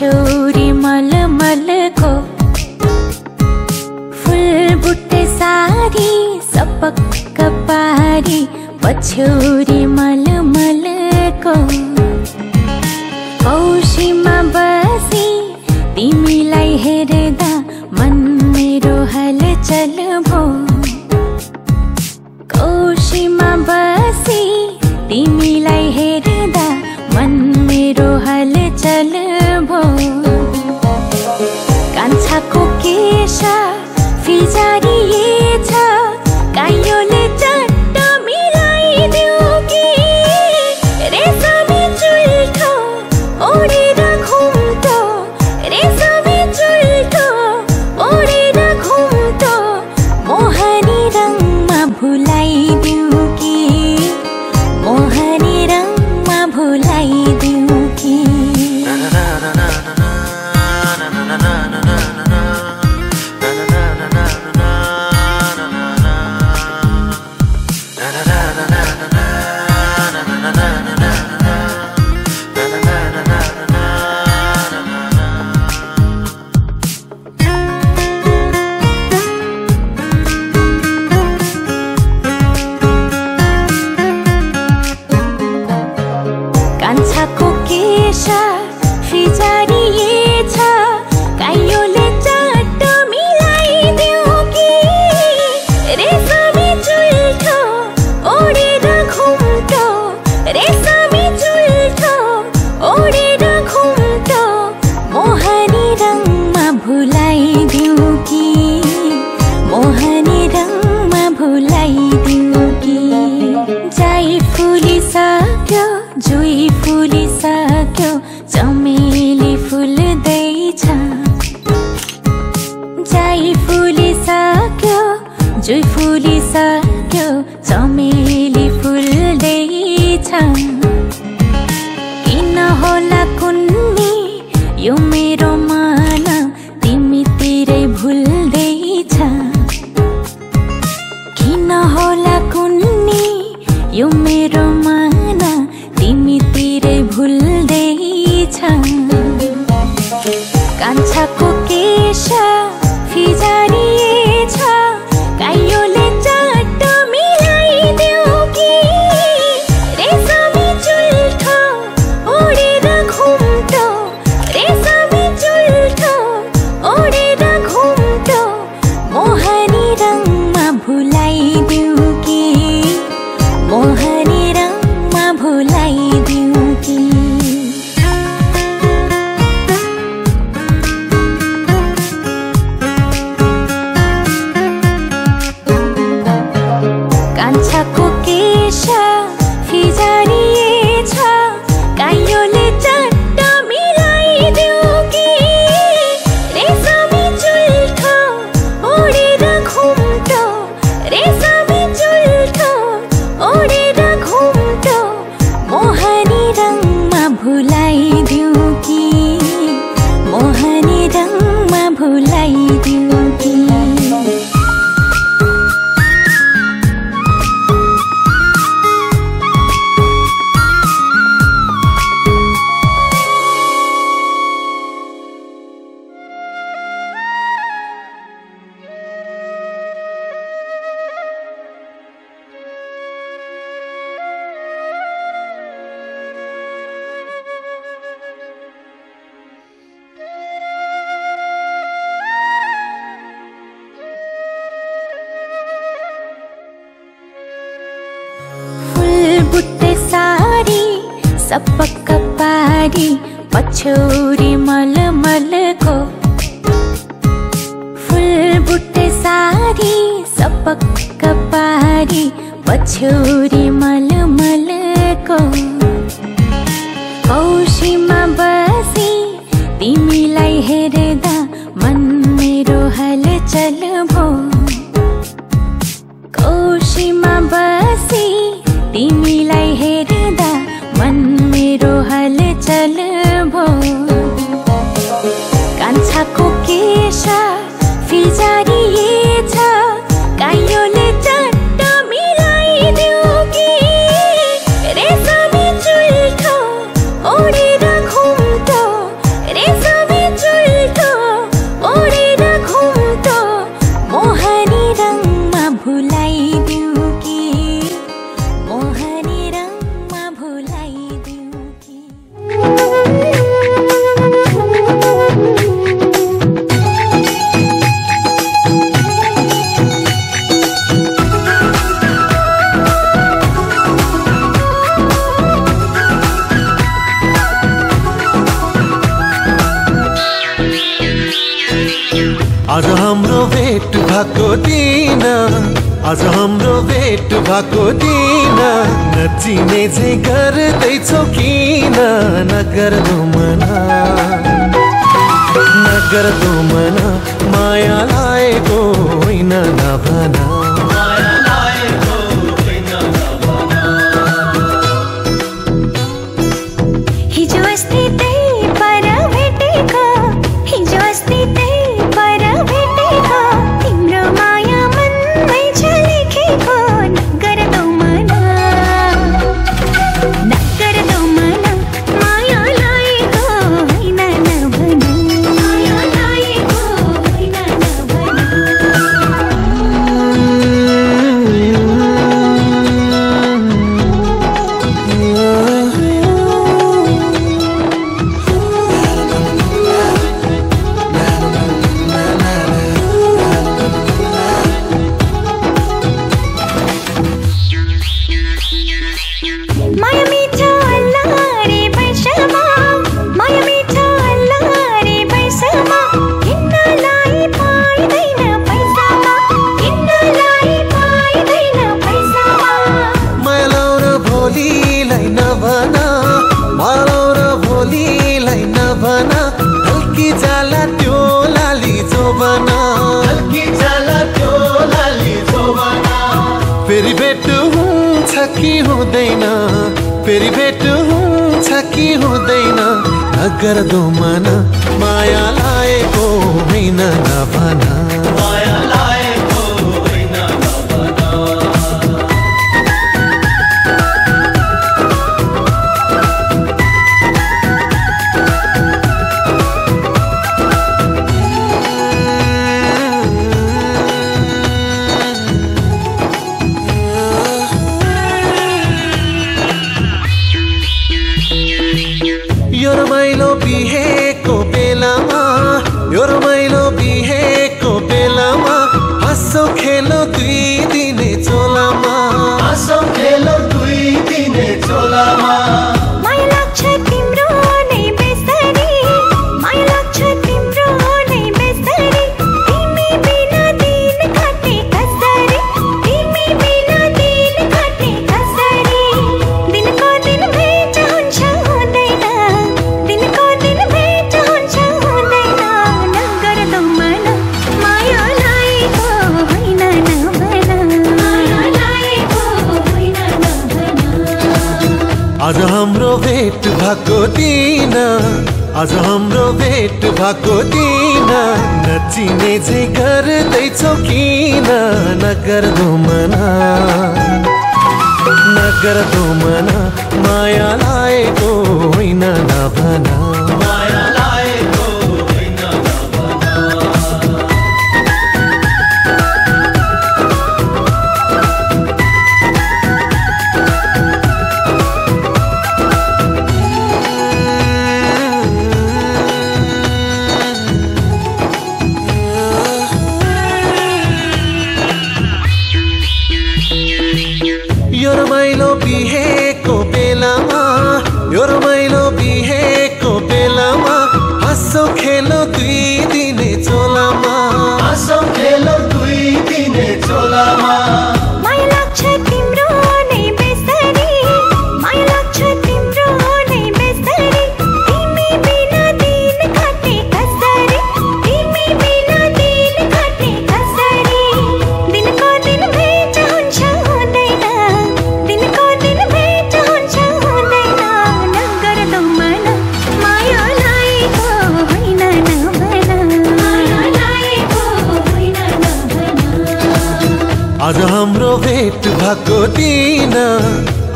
पछौरी मलमलको फुल बुट्टे सारी सपक्क पारी पछौरी मलमलको औसीमा बसी तिमीलाई हेर्दा मन मेरो हलचल भो औसीमा बसी तिमीलाई हेर्दा मन मेरो हलचल भो कान्छाको केश फिजारिएछ काइयोले चट्ट मिलाइदेऊ कि रेशमी चुल्ठो ओढेर घुम्टो रेशमी चुल्ठो ओढेर घुम्टो मोहनी रङमा भुलाइदेऊ कि मोहनी रङमा भुलाइदेऊ कि कान्छाको केश फिजारिएछ काइयोले चट्ट मिलाइदेऊ कि रेशमी चुल्ठो ओढेर घुम्टो रेशमी चुल्ठो ओढेर घुम्टो मोहनी रङमा भुलाइदेऊ कि मोहनी रङमा भुलाइदेऊ कि जाइ फुलिसक्यो जुई फुलिसक्यो चमेली फुल्दैछ जाइ फुलिसक्यो जुई फुलिसक्यो चमेली फुल्दैछ किन होला कुन्नी यो मेरो मन तिमीतिरै भुल्दैछ किन होला कुन्नी यो मेरो मन तिमीतिरै भुल्दैछ कान्छाको केश फिजारिएछ काइयोले चट्ट मिलाइदेऊ कि रेशमी चुल्ठो ओढेर घुम्टो रेशमी चुल्ठो ओढेर घुम्टो मोहनी रङमा भुलाइदेऊ कि मोहनी रङमा भुलाइदेऊ कि कान्छाको केश फिजारिएछ काइयोले चट्ट मिलाइदेऊ कि रेशमी चुल्ठो ओढेर घुम्टो रेशमी चुल्ठो ओढेर घुम्टो मोहनी रङमा भुलाइदेऊ कि मोहनी रङमा भुलाइदेऊ कि बुट्टे सारी सपक्क पारी पछौरी मलमलको फुल बुट्टे सारी सपक्क पारी पछौरी मलमलको औसीमा बसी तिमीलाई हेर्दा मन मेरो हलचल भो औसीमा बसी तिमीलाई हेर्दा मन मेरो हलचल भो कान्छाको केश फिजारिएछ काइयोले चट्ट मिलाइदेऊ कि रेशमी भएको दिन आज हाम्रो भेट भएको दिन नचिने झै गर्दैछौ किन नगर्दो मना माया लागेको होइन नभना फेरि भेट हुन्छ कि हुँदैन फेरि भेट हुन्छ कि हुँदैन नगर्दो मना माया लागेको होइन नभना माया लागेको होइन नभना यो रमाइलो बिहेको बेलामा यो रमाइलो बिहेको बेलामा हाँसो खेलो दुई दिने चोलामा हाँसो खेलो दुई दिने चोलामा माया लाग्छ तिम्रो नै बेसरी माया लाग्छ तिम्रो नै बेसरी तिमी बिना दिन काटे कसरी तिमी बिना दिन काटे कसरी दिनको दिन भेट हुन्छ हुँदैन दिनको दिन भेट हुन्छ हुँदैन नगर्दो मना माया लागेको होइन नभना माया लागेको होइन नभना आज हाम्रो भेट भएको दिन आज हाम्रो भेट भएको दिन नचिने झै गर्दैछौ किन नगर्दो मना माया लागेको होइन नभना माया लागेको होइन नभना यो रमाइलो बिहेको बेलामा यो रमाइलो बिहेको बेलामा हाँसो खेलो दुई दिने चोलामा हाँसो खेलो दुई दिने चोलामा माया लाग्छ तिम्रो नै बेसरी माया लाग्छ तिम्रो नै बेसरी तिमी बिना दिन काटे कसरी तिमी बिना दिन काटे कसरी दिनको दिन भेट हुन्छ हुँदैन दिनको दिन भेट हुन्छ हुँदैन नगर्दो मना माया लागेको होइन नभना माया लागेको होइन नभना आज हाम्रो भेट भएको दिन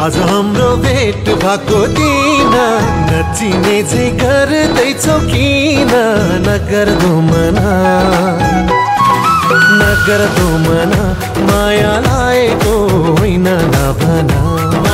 आज हाम्रो भेट भएको दिन नचिने झै गर्दैछौ किन नगर्दो मना माया लागेको होइन नभना